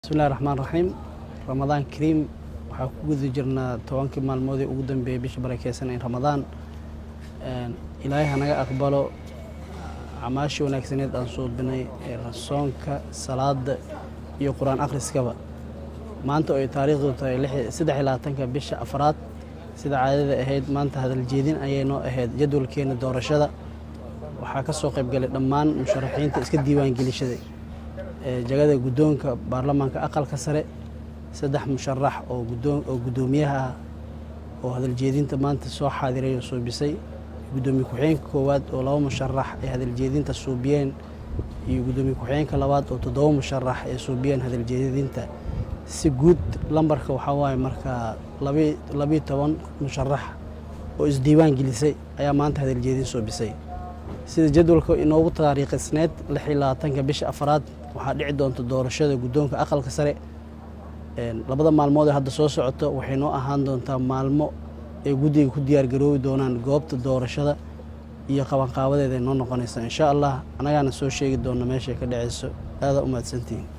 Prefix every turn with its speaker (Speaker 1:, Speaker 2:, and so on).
Speaker 1: Bismillahi raxmaan raxiim. Ramadaan kariim. Waxaa ku guda jirnaa 10-kii maalmoodii ugu dambeeyey bisha barakeysan ee Ramadaan. Ilaahay hanaga aqbalo acmaashii wanaagsaneed aan suubinay ee soonka, salaada iyo Qur-aan akhriskaba. Maanta oo ay taariikhdu tahay 23-ka bisha afraad, sida caadada ahayd, maanta hadaljeedin ayay noo ahayd jadwalkeena doorashada. Waxaa ka soo qayb galay dhammaan musharaxiinta iska diiwaangelishaday jagada guddoonka baarlamaanka aqalka sare, saddex musharax oo oo guddoomiyaha ah oo hadaljeedinta maanta soo xaadiray oo suubisay, guddoomiye ku-xigeenka koowaad oo laba musharax ay hadaljeedinta suubiyeen, iyo guddoomiye ku-xigeenka labaad oo toddoba musharax ay suubiyeen hadaljeedinta. Si guud lambarka waxaa waaye marka 12 musharax oo isdiiwaan gelisay ayaa maanta hadaljeedin suubisay. Sida jadwalka inoogu taariikhisneed, 26-ka bisha afraad waxaa dhici doonta doorashada guddoonka aqalka sare. Labada maalmood ee hadda soo socoto waxay noo ahaan doontaa maalmo ay guddiga ku diyaar garoobi doonaan goobta doorashada iyo qabanqaabadeeda ay noo noqonaysa, insha Allah. Annagaana soo sheegi doona meeshay ka dhaceyso. Aadaa u mahadsantihiin.